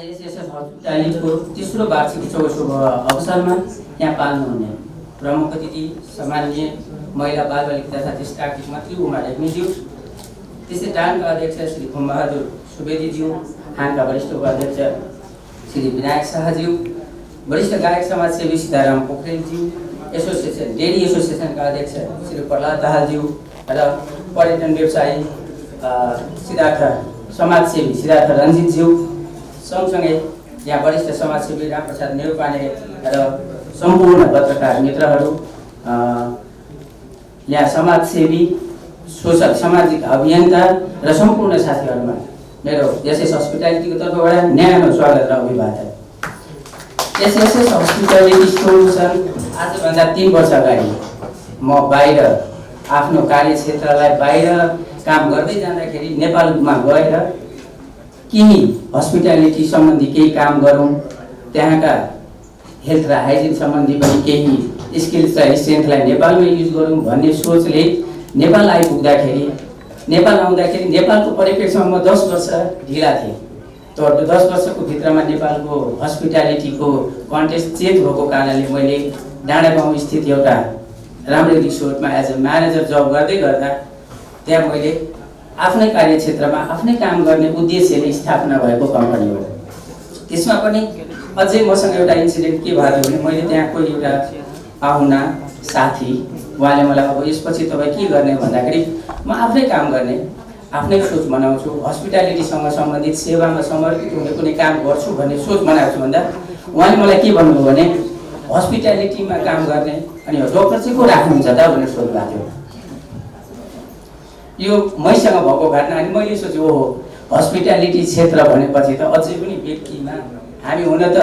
SSS हस्पिटालिटीको तेस्रो वार्षिक उत्सव शुभ अवसरमा यहाँ पाल्नुहुने प्रमुख अतिथि सामान्य महिला बालबालिका तथा ज्येष्ठ मन्त्री उमा रेग्मीज्यू, त्यसै डानका अध्यक्ष श्री खुमबहादुर सुवेदीज्यू, हानका वरिष्ठ उपाध्यक्ष श्री विनायक शाहज्यू, वरिष्ठ गायक समाजसेवी सीताराम पोखरेलज्यू, एसोसिएसन डेरी एसोसिएसनका अध्यक्ष श्री प्रहलाद दाहालज्यू र पर्यटन व्यवसायी समाजसेवी सिद्धार्थ रञ्जितज्यू, सँगसँगै यहाँ वरिष्ठ समाजसेवी रामप्रसाद नेउपाने र सम्पूर्ण पत्रकार मित्रहरू, यहाँ समाजसेवी सोसल सामाजिक अभियन्ता र सम्पूर्ण साथीहरूमा मेरो एसएस हस्पिटालिटीको तर्फबाट न्यानो स्वागत र अभिवादन। एसएस हस्पिटालिटी सोल्युसन आजभन्दा 3 वर्ष अगाडि म बाहिर आफ्नो कार्यक्षेत्रलाई बाहिर काम गर्दै जाँदाखेरि नेपालमा गएर केही हस्पिटालिटी सम्बन्धी केही काम गरौँ, त्यहाँका हेल्थ र हाइजिन सम्बन्धी पनि केही स्किल्स र स्ट्रेन्थलाई नेपालमै युज गरौँ भन्ने सोचले नेपाल आइपुग्दाखेरि नेपालको परिप्रेक्ष्यमा म 10 वर्ष ढिला थिएँ। तर 10 वर्षको भित्रमा नेपालको हस्पिटालिटीको कन्टेक्स्ट चेन्ज भएको कारणले मैले डाँडागाउँ स्थित एउटा राम्रो रिसोर्टमा एज अ म्यानेजर जब गर्दै गर्दा त्यहाँ मैले आफ्नै कार्यक्षेत्रमा आफ्नै काम गर्ने उद्देश्यले स्थापना भएको कम्पनी हो। त्यसमा पनि अझै मसँग एउटा इन्सिडेन्ट के भएको थियो भने मैले त्यहाँ कोही एउटा पाहुना साथी उहाँले मलाई अब यसपछि तपाईँ के गर्ने भन्दाखेरि म आफ्नै काम गर्ने आफ्नै सोच बनाउँछु, हस्पिटालिटीसँग सम्बन्धित सेवामा समर्पित हुने कुनै काम गर्छु भन्ने सोच बनाएको छु भन्दा उहाँले मलाई के भन्नुभयो भने हस्पिटालिटीमा काम गर्ने अनि डक्टर चाहिँ को राख्नुहुन्छ त भनेर सोध्नुभएको थियो। यो मैसँग भएको घटना अनि मैले सोचेँ ओहो हस्पिटालिटी क्षेत्र भनेपछि त अझै पनि व्यक्तिमा हामी हुन त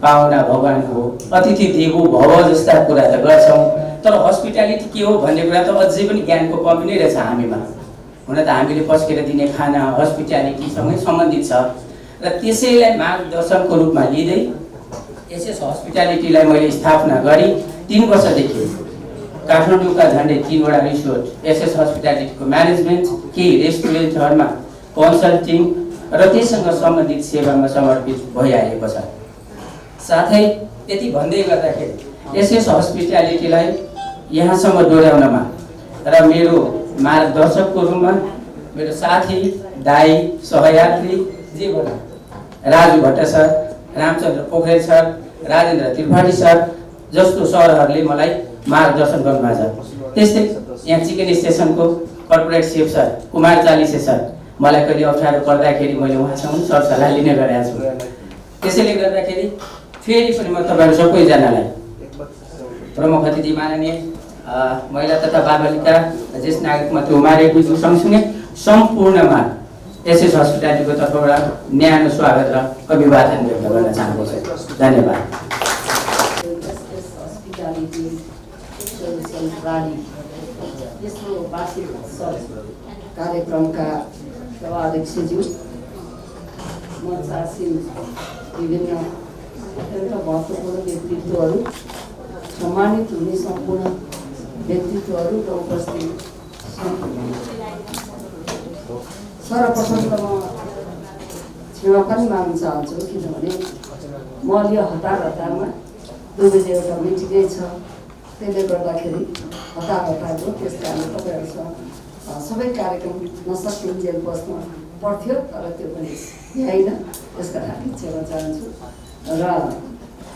पाहुना भगवान हो, अतिथि देवो भव जस्ता कुरा त गर्छौँ, तर हस्पिटालिटी के हो भन्ने कुरा त अझै पनि ज्ञानको कमी नै रहेछ हामीमा। हुन त हामीले पस्केर दिने खाना हस्पिटालिटीसँगै सम्बन्धित छ र त्यसैलाई मार्गदर्शनको रूपमा लिँदै एसएस हस्पिटालिटीलाई मैले स्थापना गरी 3 वर्षदेखि काठमाडौँका झन्डै 3 वटा रिसोर्ट एसएस हस्पिटालिटीको म्यानेजमेन्ट, केही रेस्टुरेन्टहरूमा कन्सल्टिङ र त्यससँग सम्बन्धित सेवामा समर्पित भइआएको छ। साथै यति भन्दै गर्दाखेरि एसएस हस्पिटालिटीलाई यहाँसम्म डोर्याउनमा र मेरो मार्गदर्शकको रूपमा मेरो साथी दाई सहयात्री जे भनौँ Raju Bhatt sir, Ramchandra Pokharel sir, Rajendra Tripathi sir जस्तो सरहरूले मलाई मार्गदर्शन गर्नुभएको छ। त्यस्तै यहाँ चिकन स्टेसनको corporate chef sir Kumar Chalise sir मलाई कहिले अप्ठ्यारो पर्दाखेरि मैले उहाँसँग सरसल्लाह लिने गरेको छु। त्यसैले गर्दाखेरि फेरि पनि म तपाईँहरू सबैजनालाई प्रमुख अतिथि माननीय महिला तथा बालबालिका ज्येष्ठ नागरिक मन्त्री उमा रेग्मीज्यू सँगसँगै सम्पूर्णमा एसएस हस्पिटालिटीको तर्फबाट न्यानो स्वागत र अभिवादन व्यक्त गर्न चाहन्छु। धन्यवाद। यसको वार्षिक कार्यक्रमका सभाध्यक्षज्यू, मञ्चासीन विभिन्न अत्यन्त महत्त्वपूर्ण व्यक्तित्वहरू, सम्मानित हुने सम्पूर्ण व्यक्तित्वहरू र उपस्थित सर्वप्रथम त म क्षमा पनि माग्न चाहन्छु, किनभने म अलि हतारमा 2 बजे एउटा मिटिङै छ, त्यसले गर्दाखेरि हतारको त्यस कारण तपाईँहरूसँग सबै कार्यक्रम नसकिन्जेल बस्न पर्थ्यो, तर त्यो पनि भ्याइन, त्यसका लागि क्षमा चाहन्छु। र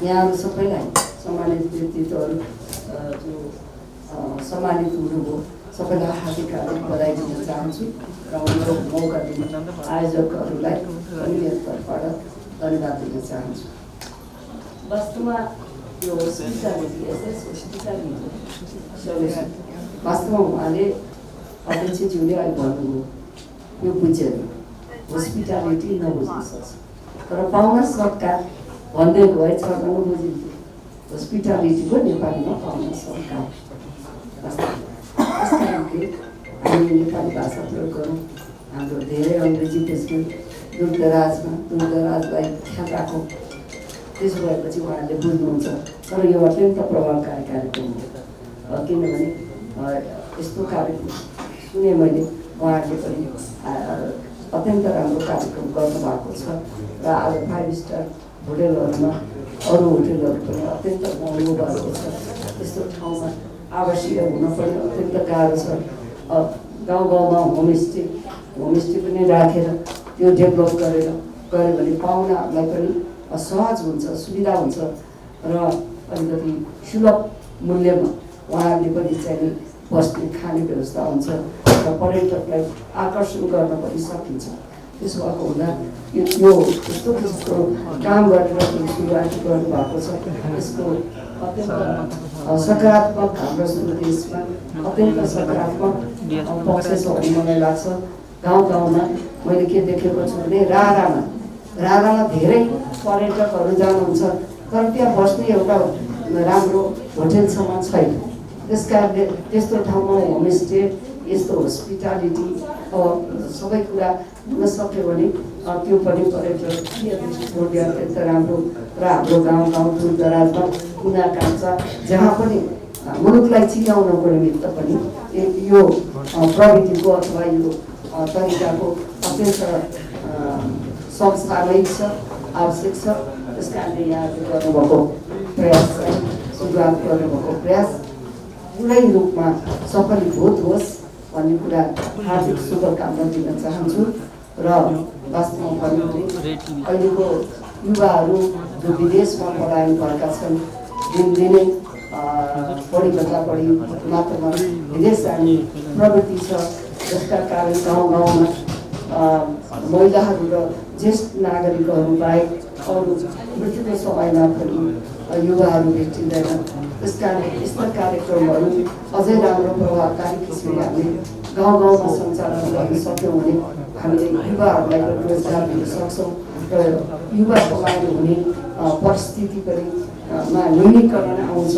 यहाँहरू सबैलाई सम्मानित व्यक्तित्वहरू जो सम्मानित हुनुभयो सबैलाई हार्दिक बधाई दिन चाहन्छु र उनीहरू मौका दिने आयोजकहरूलाई पनि मेरो तर्फबाट धन्यवाद दिन चाहन्छु। वास्तवमा यो हस्पिटालिटी एसएस हस्पिटालिटी सल्युसन वास्तवमा उहाँले अध्यक्षज्यूले अहिले भन्नुभयो यो बुझेन हस्पिटालिटी नबुझ्न सक्छ, तर पाउन सत्कार भन्दै भए छ नबुझिन्थ्यो। हस्पिटालिटीको नेपालीमा पाउन सत्कार हामी नेपाली भाषा प्रयोग गरौँ। हाम्रो धेरै अङ्ग्रेजी त्यसमा दूरदराजलाई ख्याल राखौँ, त्यसो भएपछि उहाँहरूले बुझ्नुहुन्छ। तर यो अत्यन्त प्रभावकारी कार्यक्रम हो, किनभने यस्तो कार्यक्रम सुने मैले उहाँहरूले पनि अत्यन्त राम्रो कार्यक्रम गर्नुभएको छ र आज 5 स्टार होटेलहरूमा अरू होटेलहरू पनि अत्यन्त महँगो भएको छ। त्यस्तो ठाउँमा आवासीय हुन पनि अत्यन्त गाह्रो छ। गाउँ गाउँमा होमस्टे पनि राखेर त्यो डेभलप गरेर गऱ्यो भने पाहुनाहरूलाई पनि सहज हुन्छ, सुविधा हुन्छ र अलिकति सुलभ मूल्यमा उहाँहरूले पनि चाहिँ बस्ने खाने व्यवस्था हुन्छ र पर्यटकलाई आकर्षण गर्न पनि सकिन्छ। त्यसो भएको हुँदा यो यस्तो किसिमको काम गरेर सुरुवात गर्नुभएको छ। यसको अत्यन्त सकारात्मक हाम्रो देशमा अत्यन्त सकारात्मक पक्ष छ भन्ने मलाई लाग्छ। गाउँ गाउँमा मैले के देखेको छु भने रारामा धेरै पर्यटकहरू जानुहुन्छ तर त्यहाँ बस्ने एउटा राम्रो होटेलसम्म छैन। त्यस कारणले त्यस्तो ठाउँमा होमस्टे यस्तो हस्पिटालिटी सबै कुरा हुन सक्यो भने त्यो पनि पर्यटकीय दृष्टिकोणले अत्यन्त राम्रो र हाम्रो गाउँ दूर दराजमा कुना कान्छा जहाँ पनि मुलुकलाई चिनाउनको निमित्त पनि यो प्रविधिको अथवा यो तरिकाको अत्यन्त समसामयिक छ, आवश्यक छ। त्यस कारणले यहाँले गर्नुभएको प्रयास चाहिँ सुरुवात गर्नुभएको प्रयास पुरै रूपमा सफलीभूत होस् भन्ने कुरा हार्दिक शुभकामना दिन चाहन्छु। र वास्तवमा भन्नु भने अहिलेको युवाहरू जो विदेशमा पलायन भएका छन् दिनदिनै बढीभन्दा बढी मात्रामा विदेश जाने प्रवृत्ति छ। जसका कारण गाउँ गाउँमा महिलाहरू र ज्येष्ठ नागरिकहरू बाहेक अरू मृत्युको समयमा पनि युवाहरू भेटिँदैन। त्यस कारण यस्ता कार्यक्रमहरू अझै राम्रो प्रभावकारी किसिमले हामीले गाउँ गाउँमा सञ्चालन गर्न सक्यौँ भने हामीले युवाहरूलाई रोजगार दिन सक्छौँ र युवा पलायन हुने परिस्थिति पनि न्यूनीकरण आउँछ।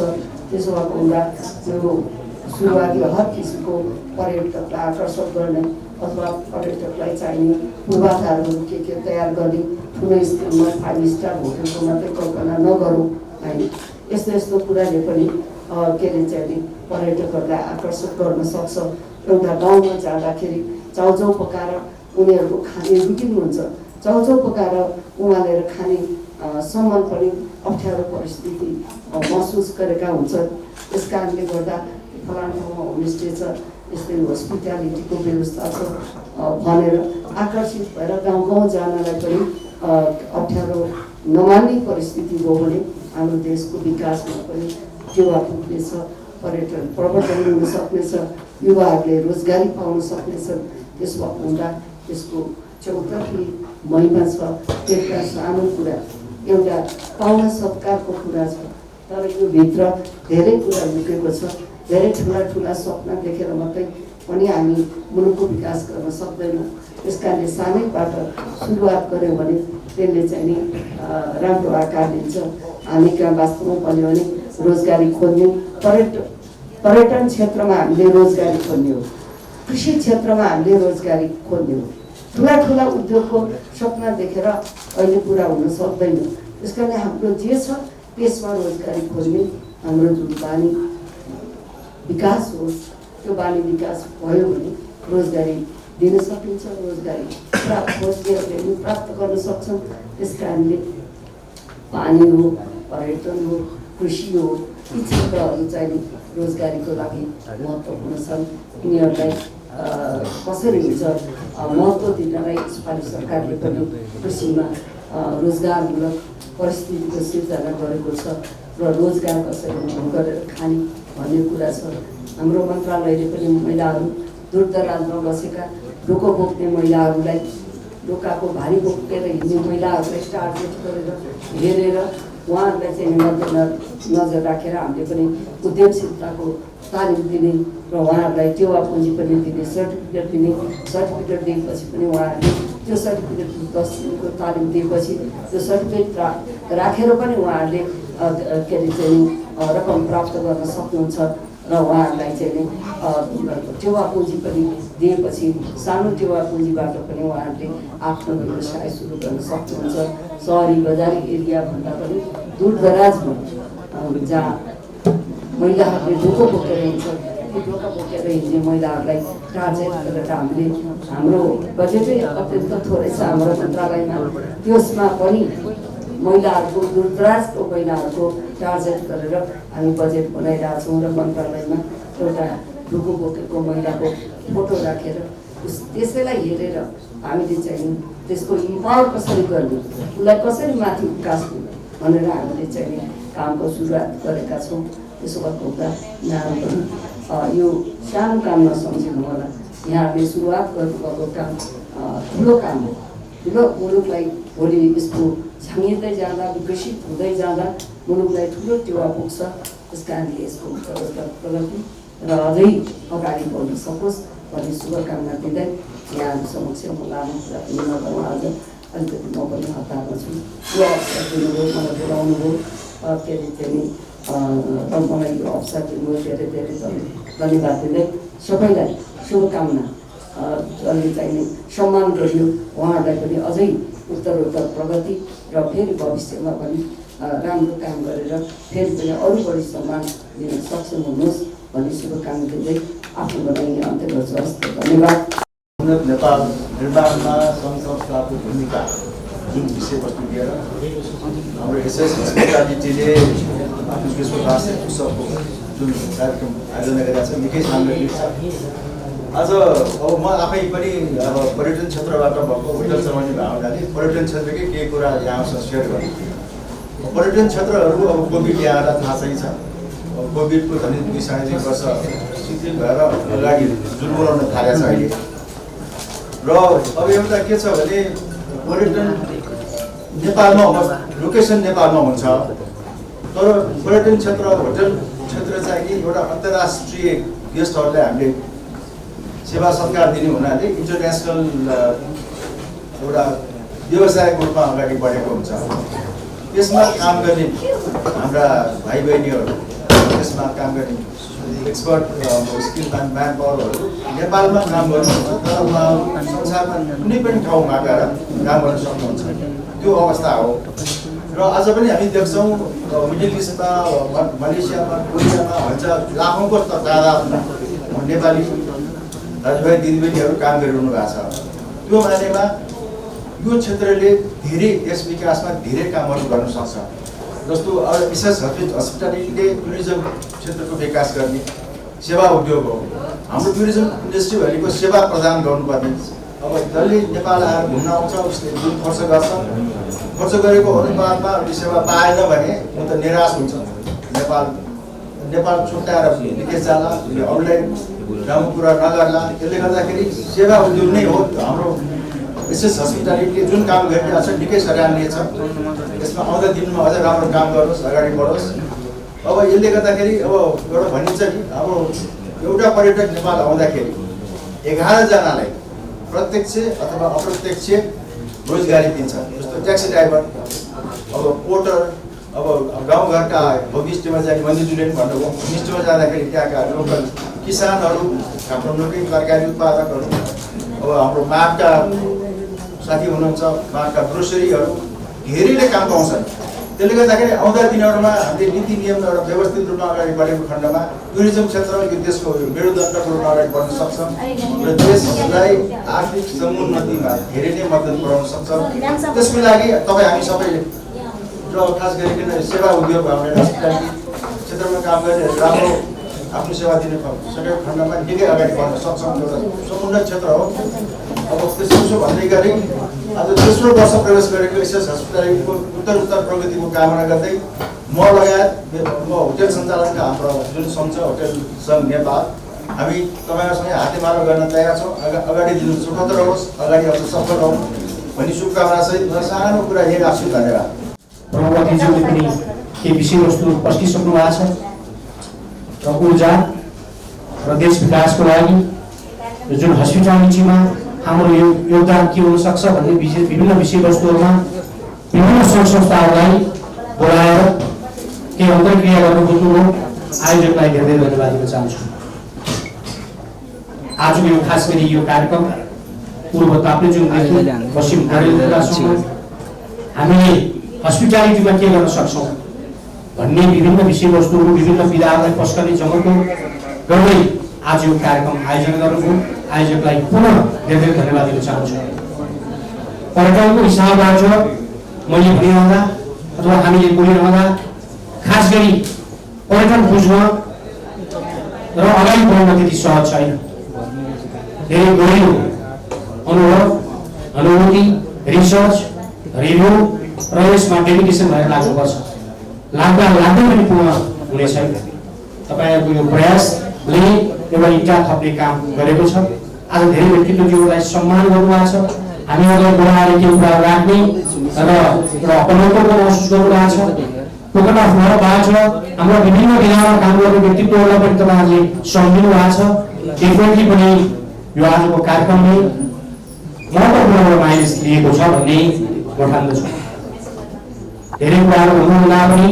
त्यसो भएको हुँदा यो सुरुवाती हर किसिमको पर्यटकलाई आकर्षण गर्ने अथवा पर्यटकलाई चाहिने पूर्वाधारहरू के तयार गर्ने ठुलो स्केलमा 5 स्टार होटेलको मात्रै कल्पना नगरौँ होइन। यस्तो कुराले पनि के अरे चाहिँ पर्यटकहरूलाई आकर्षित गर्न सक्छ। एउटा गाउँमा जाँदाखेरि चाउचाउ पकाएर उनीहरूको खाने रुटिन हुन्छ। चाउचाउ पकाएर उमालेर खाने सम्म पनि अप्ठ्यारो परिस्थिति महसुस गरेका हुन्छन्। त्यस कारणले गर्दा फलाना ठाउँमा होमस्टे छ, यस्तै हस्पिटालिटीको व्यवस्था छ भनेर आकर्षित भएर गाउँ जानलाई पनि अप्ठ्यारो नमान्ने परिस्थिति हो भने हाम्रो देशको विकासमा पनि टेवा पुग्नेछ, पर्यटन प्रवर्धन हुन सक्नेछ, युवाहरूले रोजगारी पाउन सक्नेछन्। त्यसो हुँदा यसको चौतर्फी महिमा छ। एउटा सानो कुरा एउटा पाउन सत्कारको कुरा छ तर यो भित्र धेरै कुरा लुकेको छ। धेरै ठुला सपना देखेर मात्रै पनि हामी मुलुकको विकास गर्न सक्दैनौँ। त्यस कारणले सानैबाट सुरुवात गऱ्यौँ भने त्यसले चाहिँ नि राम्रो आकार लिन्छ। हामी कहाँ वास्तवमा भन्यो भने रोजगारी खोज्ने पर्यटन क्षेत्रमा हामीले रोजगारी खोज्ने हो, कृषि क्षेत्रमा हामीले रोजगारी खोज्ने हो। ठुला उद्योगको सपना देखेर अहिले पुरा हुन सक्दैन। त्यस कारणले हाम्रो जे छ त्यसमा रोजगारी खोज्ने हाम्रो जुन बानी विकास होस् त्यो बानी विकास भयो भने रोजगारी दिन सकिन्छ, रोजगारी खोज्नेहरूले प्राप्त गर्न सक्छन्। त्यस कारणले पानी हो, पर्यटन हो, कृषि हो, यी क्षेत्रहरू चाहिँ रोजगारीको लागि महत्त्वपूर्ण छन्। यिनीहरूलाई कसरी हुन्छ महत्त्व दिनलाई नेपाली सरकारले पनि कृषिमा रोजगारमूलक परिस्थितिको सिर्जना गरेको छ र रोजगार कसरी गरेर खाने भन्ने कुरा छ। हाम्रो मन्त्रालयले पनि महिलाहरू दूरदराजमा बसेका डोको बोक्ने महिलाहरूलाई, डोकाको भारी बोकेर हिँड्ने महिलाहरूलाई टार्गेट गरेर हेरेर उहाँहरूलाई चाहिँ नजर राखेर हामीले पनि उद्यमशीलताको तालिम दिने र उहाँहरूलाई टेवा पुँजी पनि दिने, सर्टिफिकेट दिने। सर्टिफिकेट दिएपछि पनि उहाँहरूले त्यो सर्टिफिकेट 10 दिनको तालिम दिएपछि त्यो सर्टिफिकेट राखेर पनि उहाँहरूले के अरे चाहिँ रकम प्राप्त गर्न सक्नुहुन्छ र उहाँहरूलाई चाहिँ टेवा पुँजी पनि दिएपछि सानो टेवा पुँजीबाट पनि उहाँहरूले आफ्नो व्यवसाय सुरु गर्न सक्नुहुन्छ। सहरी बजारी एरियाभन्दा पनि दूरदराजमा जहाँ महिलाहरूले डोको बोकेर हिँड्छ ती ढोका बोकेर हिँड्ने महिलाहरूलाई टार्गेट गरेर हामीले हाम्रो बजेटै अत्यन्त थोरै छ हाम्रो मन्त्रालयमा त्यसमा पनि महिलाहरूको दूरदराजको महिलाहरूको टार्गेट गरेर हामी बजेट बनाइरहेको छौँ र मन्त्रालयमा एउटा ढुकु बोकेको महिलाको फोटो राखेर त्यसैलाई हेरेर हामीले चाहिँ त्यसको इम्पावर कसरी गर्ने उसलाई कसरी माथि उकास्ने भनेर हामीले चाहिँ कामको सुरुवात गरेका छौँ। त्यसो भएको हुँदा यहाँहरू पनि यो सानो काम नसम्झिनु होला, यहाँहरूले सुरुवात गर्नुभएको काम ठुलो काम हो। ठुलो मुलुकलाई भोलि यस्तो झाँगिँदै जाँदा विकसित हुँदै जाँदा मुलुकलाई ठुलो टेवा पुग्छ। त्यस कारणले यसको प्रगति र अझै अगाडि बढ्न सकोस् भन्ने शुभकामना दिँदै यहाँहरू समक्ष म लामो कुरा पनि नगरौँ। आज अलिकति म पनि हतारमा छु, यो अवसर दिनुभयो, मलाई बोलाउनुभयो, के अरे चाहिँ मलाई यो अवसर दिनुभयो, धेरै धेरै धन्यवाद दिँदै सबैलाई शुभकामना जसले चाहिँ सम्मान गरियो उहाँहरूलाई पनि अझै उत्तरोत्तर प्रगति र फेरि भविष्यमा पनि राम्रो काम गरेर फेरि पनि अरू बढी सम्मान दिन सक्षम हुनुहोस् भन्ने शुभकामना दिँदै आफ्नो भनाइ अन्त्य गर्छु। हस्, धन्यवाद। नेपाल निर्माणमा सङ्घ संस्थाको भूमिका जुन विषयवस्तु लिएर हाम्रो एसएस हस्पिटालिटीले आफ्नो विश्व राष्ट्रिय उत्सवको जुन कार्यक्रम आयोजना गरेका छ निकै साङ्गठिक छ। आज अब म आफै पनि अब पर्यटन क्षेत्रबाट भएको होटल चलाउने भएको हुनाले पर्यटन क्षेत्रकै केही कुरा यहाँसँग सेयर गर्नु। पर्यटन क्षेत्रहरू अब कोभिड ल्याएर थाहा चाहिँ छ, कोभिडको झन् 2.5 वर्ष शिथिल भएर अगाडि जुलुराउन थालेको छ अहिले। र अब एउटा के छ भने पर्यटन नेपालमा लोकेसन नेपालमा हुन्छ, तर पर्यटन क्षेत्र होटल क्षेत्र चाहिँ कि एउटा अन्तर्राष्ट्रिय गेस्टहरूलाई हामीले सेवा सत्कार दिने हुनाले इन्टरनेसनल एउटा व्यवसायको रूपमा अगाडि बढेको हुन्छ। त्यसमा काम गर्ने हाम्रा भाइ बहिनीहरू, त्यसमा काम गर्ने एक्सपर्ट स्किल म्यान पावरहरू नेपालमा काम गर्नुहुन्छ, तर उहाँहरू संसारमा कुनै पनि ठाउँमा गएर काम गर्न सक्नुहुन्छ। त्यो अवस्था हो। र आज पनि हामी देख्छौँ मिडल इस्टमा, मलेसियामा, कोरियामा भन्छ लाखौँको तादादमा नेपाली दाजुभाइ दिदीबहिनीहरू काम गरिरहनु भएको छ। त्यो मानेमा यो क्षेत्रले धेरै देश विकासमा धेरै कामहरू गर्न सक्छ। जस्तो अब विशेष हस्पिटालिटीले टुरिज्म क्षेत्रको विकास गर्ने सेवा उद्योग हो। हाम्रो टुरिज्म इन्डस्ट्री भनेको सेवा प्रदान गर्नुपर्ने। अब जसले नेपाल आएर घुम्न आउँछ उसले जुन खर्च गर्छ, खर्च गरेको अनुपातमा सेवा पाएन भने म त निराश हुन्छ। नेपाल छुट्याएर विदेश जाला, अरूलाई राम्रो कुरा नगर्ला। त्यसले गर्दाखेरि सेवा उद्योग नै हो हाम्रो विशेष हस्पिटालिटीले जुन काम गरिरहेको छ निकै सराहनीय छ। यसमा आउँदा दिनमा अझ राम्रो काम गरोस्, अगाडि बढोस्। अब यसले गर्दाखेरि अब एउटा भनिन्छ कि अब एउटा पर्यटक नेपाल आउँदाखेरि 11 जनालाई प्रत्यक्ष अथवा अप्रत्यक्ष रोजगारी दिन्छ। जस्तो ट्याक्सी ड्राइभर, अब पोर्टर, अब गाउँघरका होमस्टेमा जाने मन्दिरजुलेन भन्नुभयो, होमस्टेमा जाँदाखेरि त्यहाँका लोकल किसानहरू, हाम्रो लोकल तरकारी उत्पादकहरू, अब हाम्रो माघका साथी हुनुहुन्छ, माघका ग्रोसरीहरू धेरैले काम पाउँछन्। त्यसले गर्दाखेरि आउँदा दिनहरूमा हामीले नीति नियम एउटा व्यवस्थित रूपमा अगाडि बढेको खण्डमा टुरिज्म क्षेत्र यो देशको मेरुदण्डको रूपमा अगाडि बढ्न सक्छ र देशलाई आर्थिक समुन्नतिमा धेरै नै मद्दत पुर्याउन सक्छ। त्यसको लागि तपाईँ हामी सबैले र खास गरिकन सेवा उद्योग हामीले हस्पिटालिटी क्षेत्रमा काम गर्ने राम्रो आफ्नो सेवा दिन सकेको खण्डमा निकै अगाडि बढ्न सक्छौँ। एउटा समुन्नत क्षेत्र हो। अब त्यसो भन्दै गरी आज तेस्रो वर्ष प्रवेश गरेको एसएस हस्पिटालिटीको उत्तरोत्तर प्रगतिको कामना गर्दै म लगायत होटेल सञ्चालनका हाम्रो जुन सङ्घ छ होटेल सङ्घ नेपाल, हामी तपाईँहरूसँग हातेमालो गर्न तयार छौँ। अगाडि दिनु सुखद रहोस्, अगाडि अझ सफल रहौँ भन्ने शुभकामना सहित म सानो कुरा यही राख्छु। धन्यवाद। प्रमुखज्यूले पनि केही विषयवस्तु पस्किसक्नु भएको छ र ऊर्जा र देश विकासको लागि जुन हस्पिटालिटीमा हाम्रो योगदान के हुनसक्छ भन्ने विभिन्न विषयवस्तुहरूमा विभिन्न सङ्घ संस्थाहरूलाई बोलाएर केही अन्तर्क्रिया गर्न बुझ्नुभयो। आयोजकलाई धेरै धन्यवाद दिन चाहन्छु। आजको यो खास गरी यो कार्यक्रम पूर्व ताप्लेजुङदेखि पश्चिम डडेलधुरासम्म हामीले हस्पिटालिटीमा के गर्न सक्छौँ भन्ने विभिन्न विषयवस्तुहरू, विभिन्न विधाहरूलाई पस्कने जमको गर्दै आज यो कार्यक्रम आयोजना गर्नुभयो। आयोजकलाई पुनः धेरै धेरै धन्यवाद दिन चाहन्छु। पर्यटनको हिसाबबाट मैले भनिरहँदा अथवा हामीले बोलिरहँदा खास गरी पर्यटन बुझ्न र अगाडि बढ्न त्यति सहज छैन। धेरै गहिरो अनुभव, अनुभूति, रिसर्च, रिभ्यू र यसमा डेडिकेसन भएर लाग्नुपर्छ। लाग्दै पनि पुनः हुने छैन। तपाईँहरूको यो प्रयासले एउटा इँटा थप्ने काम गरेको छ। आज धेरै व्यक्तित्वज्यूहरूलाई सम्मान गर्नुभएको छ। हामीहरूलाई बोलाएर त्यो कुरा राख्ने र एउटा अपनत्वको महसुस गर्नुभएको छ। टोकन अफ लबाट हाम्रो विभिन्न विधामा काम गर्ने व्यक्तित्वहरूलाई पनि तपाईँहरूले सम्झिनु भएको छ। डेफिनेटली पनि यो आजको कार्यक्रमले महत्त्वपूर्ण एउटा माइलेज लिएको छ भन्ने म ठान्दछु। धेरै कुराहरू भन्नुहुँदा पनि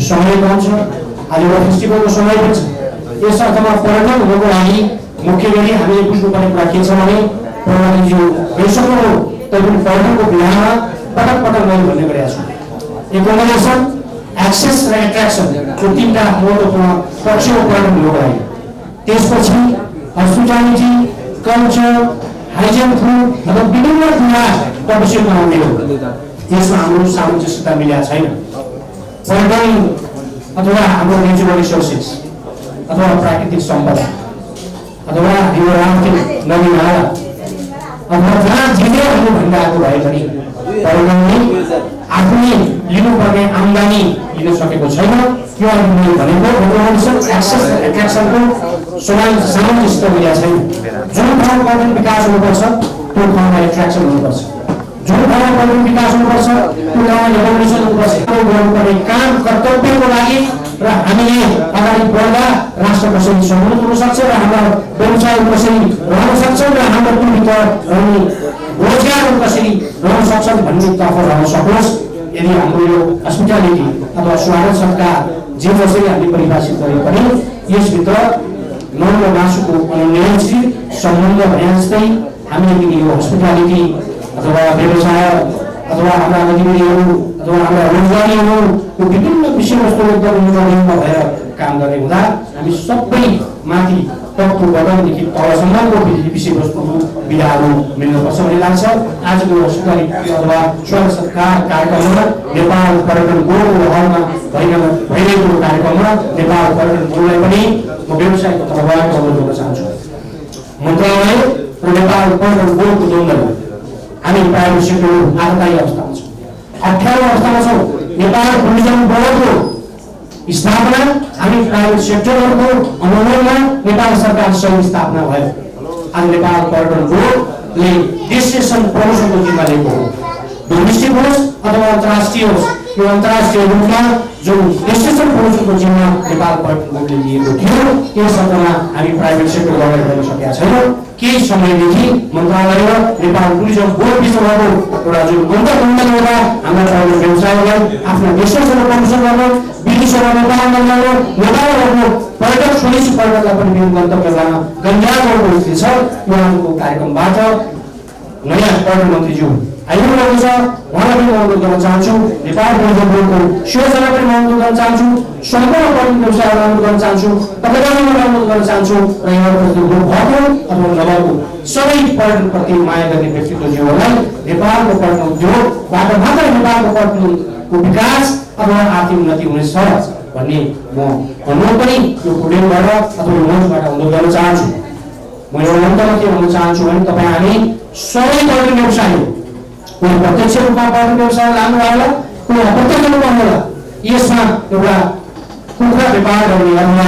समय कम छ। आज एउटा फेस्टिभलको समय पनि छ। यस अर्थमा पर्यटन हुनुको लागि मुख्य गरी हामीले बुझ्नुपर्ने कुरा के छ भने प्रधानमन्त्रीज्यू गइसक्नुभयो तैपनि पर्यटनको विधामा पटक पटक मैले भन्ने गरेका छु। एकोमोडेसन, एक्सेस र एट्र्याक्सन यो तीनटा महत्त्वपूर्ण पक्ष हो पर्यटन हुनुको लागि। त्यसपछि हस्पिटालिटी, कल्चर, हाइजिन फुड अथवा विभिन्न कुरा प्रदर्शनमा आउने हो। यसमा हाम्रो सामञ्जस्यता मिलेको छैन। पर्यटन अथवा हाम्रो नेचुरल रिसोर्सेस अथवा प्राकृतिक सम्पदा अथवा यो राफ्टिङ, नदी नाला अथवा जहाँ जिल्ला भन्ने भनिरहेको भए पनि पर्यटनले आफूले लिनुपर्ने आम्दानी लिन सकेको छैन। यो मैले भनेको एकोमोडेसन, एक्सेस र एट्र्याक्सनको सामञ्जस्य मिलेको छैन। जुन ठाउँ पर्यटन विकास हुनुपर्छ त्यो ठाउँमा एट्र्याक्सन हुनुपर्छ। जुन ठाउँमा पर्यटन विकास हुनुपर्छ त्यो ठाउँमा एकोमोडेसन हुनुपर्छ। गर्नुपर्ने काम कर्तव्यको लागि र हामीले अगाडि बढ्दा राष्ट्र कसरी समुन्नत हुन सक्छ र हाम्रो व्यवसाय कसरी रहन सक्छ र हाम्रो पीडितमा रहने रोजगारहरू कसरी रहन सक्छन् भन्ने तर्फ रहन सकोस्। यदि हाम्रो यो हस्पिटालिटी अथवा स्वागत सत्कार जे जसरी हामीले परिभाषित गरे पनि यसभित्र नौलो मासुको निरन्तर सम्बन्ध भने जस्तै हामीले यो हस्पिटालिटी अथवा व्यवसाय अथवा हाम्रा गतिविधिहरू अथवा हाम्रा रोजगारीहरू यो विभिन्न विषयवस्तुहरू एकदम इन्भल्भमा भएर काम गर्ने हुँदा हामी सबै माथि टपको बटनदेखि तलसम्मको विषयवस्तुहरू विधाहरू मिल्नुपर्छ भन्ने लाग्छ। आजको हस्पिटालिटी अथवा स्वागत सत्कार कार्यक्रममा नेपाल पर्यटन बोर्डको हलमा भइरहेको कार्यक्रममा नेपाल पर्यटन बोर्डलाई पनि म व्यवसायको तर्फबाट अनुरोध गर्न चाहन्छु। मन्त्रालय र नेपाल पर्यटन बोर्डको द्वन्द्वमा हामी प्राइभेट सेक्टर आधारकारी अवस्थामा छौँ, अप्ठ्यारो अवस्थामा छौँ। नेपाल टुरिज्म बोर्डको स्थापना हामी प्राइभेट सेक्टरहरूको अनुरोधमा नेपाल सरकारसँग स्थापना भयो। आज नेपाल पर्यटन बोर्डले डेस्टिनेसन प्रमोसनको जिम्मा लिएको हो। डोमेस्टिक होस् अथवा अन्तर्राष्ट्रिय होस्, यो अन्तर्राष्ट्रिय रूपमा जुन डेस्टिनेसन प्रमोसनको जिम्मा नेपाल पर्यटन बोर्डले लिएको थियो त्यस अर्थमा हामी प्राइभेट सेक्टर अगाडि बढ्न सकेका छैनौँ। केही समयदेखि मन्त्रालय र नेपाल टुरिज्म बोर्ड बिचमा भएको एउटा जुन अन्तर्बन्धन एउटा हाम्रा पर्यटन व्यवसायलाई आफ्नो डेस्टिनेसन प्रमोसन गर्न, विदेशमा नेपालमा ल्याउन, नेपालहरूको पर्यटक स्वदेशी पर्यटकलाई पनि विभिन्न गन्तव्यमा गञ्जाल गर्नु स्थिति छ। यो आजको कार्यक्रमबाट नयाँ पर्यटन मन्त्रीज्यू आइरहनु छ, उहाँलाई पनि अनुरोध गर्न चाहन्छु। नेपाल टुरिज्म बोर्डको शिवजना पनि अनुरोध गर्न चाहन्छु। सम्पूर्ण पर्यटन व्यवसायलाई अनुरोध गर्न चाहन्छु। तपाईँलाई अनुरोध गर्न चाहन्छु र यहाँको भएको अथवा नभएको सबै पर्यटनप्रति माया गर्ने व्यक्तित्वज्यूहरूलाई नेपालको पर्यटन उद्योगबाट मात्र नेपालको पर्यटनको विकास अथवा आर्थिक उन्नति हुनेछ भन्ने म अनुरोध पनि यो पुडेलबाट अथवा यो मञ्चबाट अनुरोध गर्न चाहन्छु। म यो मन्तव्य के भन्न चाहन्छु भने तपाईँ हामी सबै पर्यटन व्यवसाय कुनै प्रत्यक्ष रूपमा पर्यटन व्यवसाय लाग्नु होला, कुनै अप्रत्यक्ष रूपमा होला। यसमा एउटा कुखुरा व्यापार गर्ने अथवा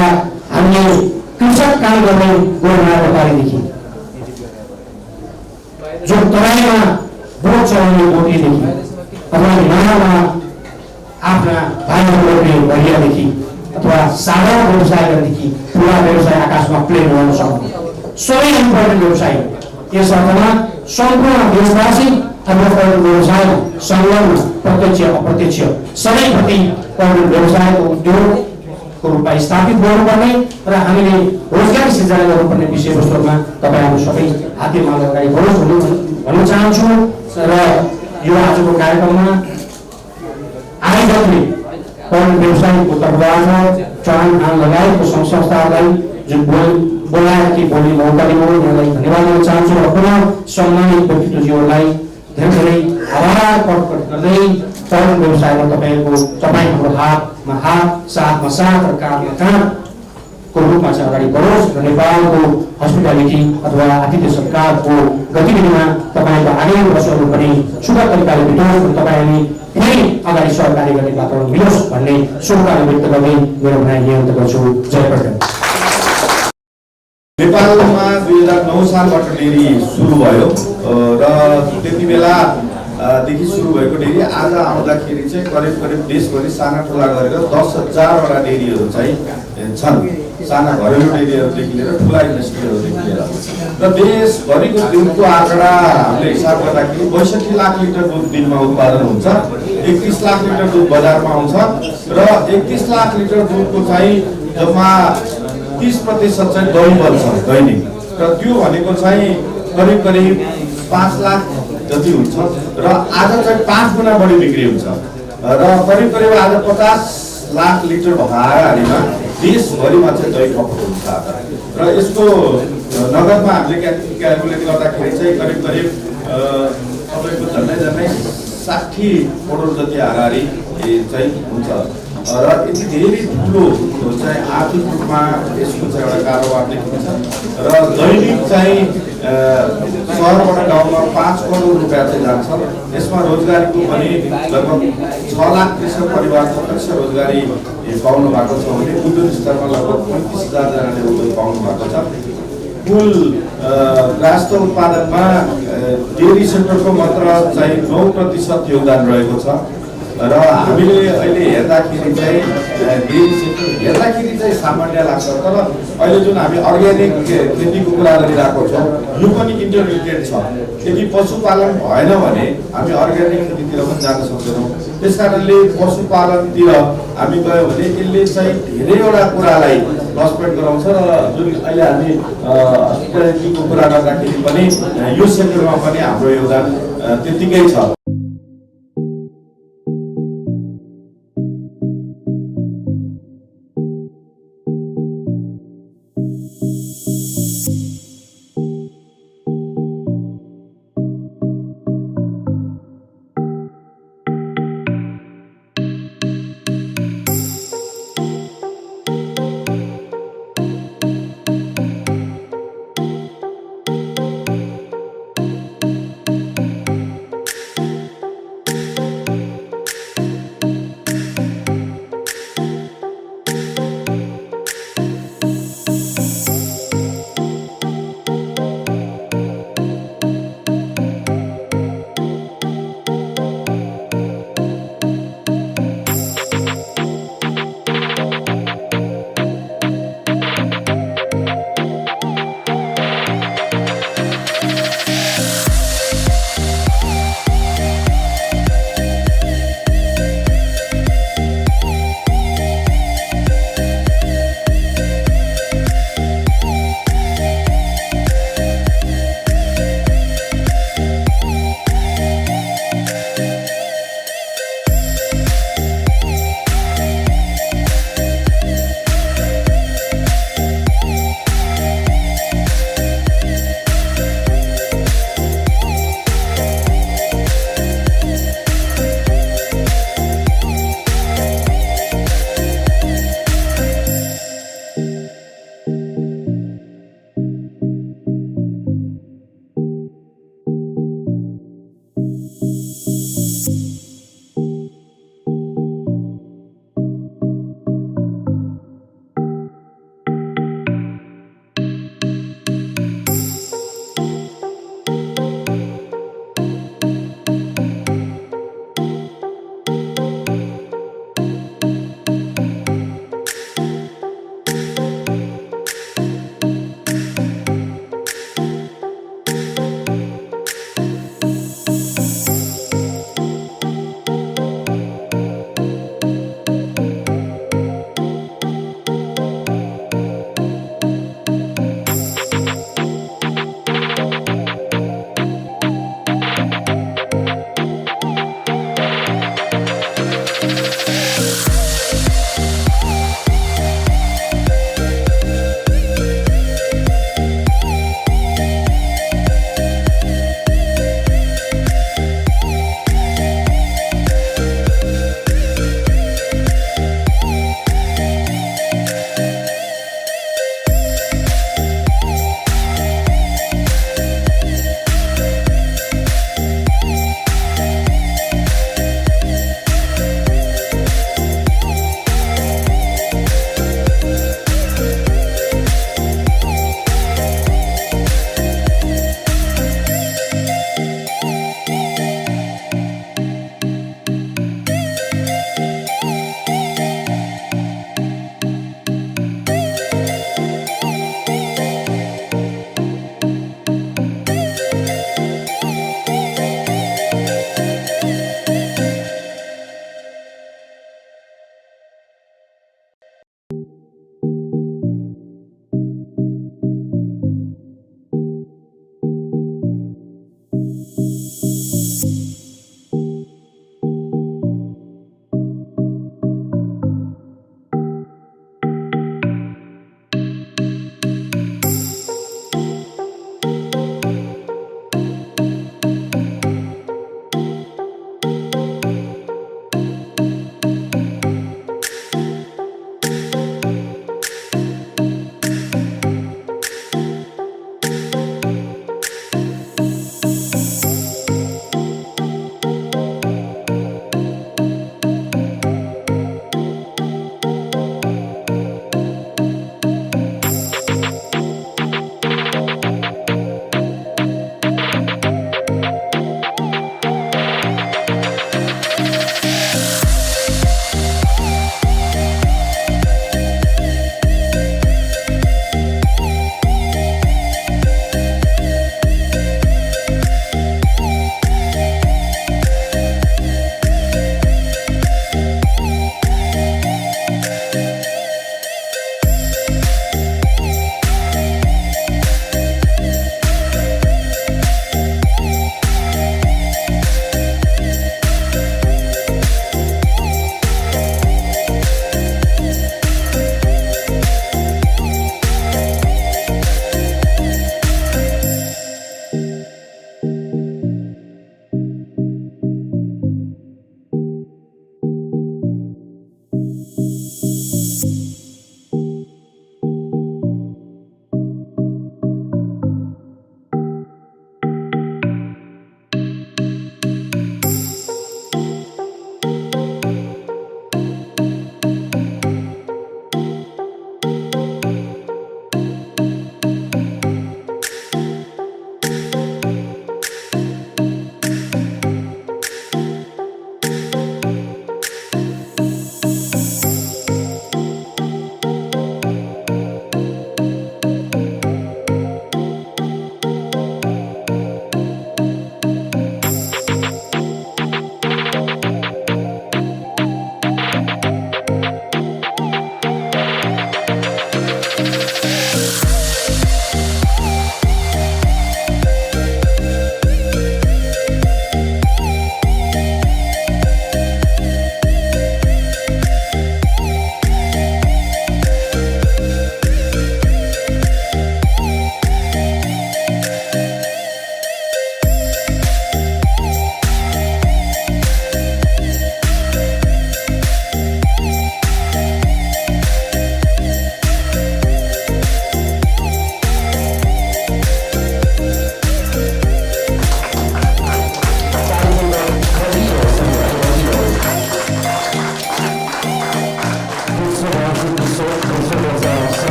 हामीले कृषक काम गर्ने गोरुमा व्यापारीदेखि जो तराईमा बोट चलाउने बोटीदेखि अथवा हिमालयमा आफ्ना भाइहरूले भरियादेखि अथवा साधारण व्यवसाय गरेदेखि ठुला व्यवसाय आकाशमा प्लेन उडाउन सक्ने सबै पर्यटन व्यवसाय। यस अर्थमा सम्पूर्ण देशवासी अथवा पर्यटन व्यवसाय संलग्न प्रत्यक्ष अप्रत्यक्ष सबैप्रति पर्यटन व्यवसायको उद्योगको रूपमा स्थापित गर्नुपर्ने र हामीले रोजगारी सिर्जना गर्नुपर्ने विषयवस्तुमा तपाईँहरू सबै हातेमा अगाडि बढोस् भन्न चाहन्छु। र यो आजको कार्यक्रममा आयोजकले पर्यटन व्यवसायको तर्फबाट चढान लगाएको संस्थाहरूलाई जुन बोलाएर कि बोल्ने मौका दिनुभयो यहाँलाई धन्यवाद दिन चाहन्छु र पुनः सम्मानित व्यक्तित्वज्यूहरूलाई धेरै धेरै आभार प्रकट गर्दै तरुण व्यवसायमा तपाईँ हाम्रो हातमा हात साथमा साथ र काँधमा काँधको रूपमा चाहिँ अगाडि बढोस् र नेपालको हस्पिटालिटी अथवा आतिथ्य सत्कारको गतिविधिमा तपाईँको आगामी वर्षहरू पनि सुखद तरिकाले बितोस् र तपाईँले फेरि अगाडि सहकारी गर्ने वातावरण मिलोस् भन्ने शुभकामना व्यक्त गर्दै मेरो भनाइ यही अन्त गर्छु। जय प्रकाश। नेपालमा 2009 सालबाट डेरी सुरु भयो र त्यति बेलादेखि सुरु भएको डेरी आज आउँदाखेरि चाहिँ करिब करिब देशभरि साना ठुला गरेर 10,000वटा डेरीहरू चाहिँ छन्। साना घरेलु डेरीहरूदेखि लिएर ठुला इन्डस्ट्रीहरूदेखि लिएर र देशभरिको दुधको आँकडा हामीले हिसाब गर्दाखेरि 62 लाख लिटर दुध दिनमा उत्पादन हुन्छ। 31 लाख लिटर दुध बजारमा आउँछ र 31 लाख लिटर दुधको चाहिँ जम्मा 30% चाहिँ दही बन्छ दैनिक र त्यो भनेको चाहिँ करिब करिब 5 लाख जति हुन्छ र आज चाहिँ 5 गुणा बढी बिक्री हुन्छ र करिब करिब आज 50 लाख लिटर भएमा देशभरिमा चाहिँ दही खपत हुन्छ र यसको नगदमा हामीले क्यालकुलेट गर्दाखेरि चाहिँ करिब करिब तपाईँको झन्डै 60 करोड जति हाराहारी चाहिँ हुन्छ र यति धेरै ठुलो चाहिँ आर्थिक रूपमा यसको चाहिँ एउटा कारोबार देखिन्छ र दैनिक चाहिँ सहरबाट गाउँमा 5 करोड रुपियाँ चाहिँ जान्छ। यसमा रोजगारीको पनि लगभग 6 लाख कृषक परिवार प्रत्यक्ष रोजगारी पाउनु भएको छ भने उद्योग स्तरमा लगभग 35,000 जनाले उद्योग पाउनु भएको छ। कुल राष्ट्र उत्पादनमा डेरी सेक्टरको मात्र चाहिँ 9% योगदान रहेको छ र हामीले अहिले हेर्दाखेरि चाहिँ डेरी सेक्टर हेर्दाखेरि चाहिँ सामान्य लाग्छ तर अहिले जुन हामी अर्ग्यानिक खेतीको कुरा गरिरहेको छौँ यो पनि इन्टरमिडिएट छ। यदि पशुपालन भएन भने हामी अर्ग्यानिक खेतीतिर पनि जान सक्दैनौँ। त्यस कारणले पशुपालनतिर हामी गयो भने यसले चाहिँ धेरैवटा कुरालाई प्लस पोइन्ट गराउँछ र जुन अहिले हामी हस्पिटालिटीको कुरा गर्दाखेरि पनि यो सेक्टरमा पनि हाम्रो योगदान त्यतिकै छ।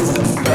Sorry,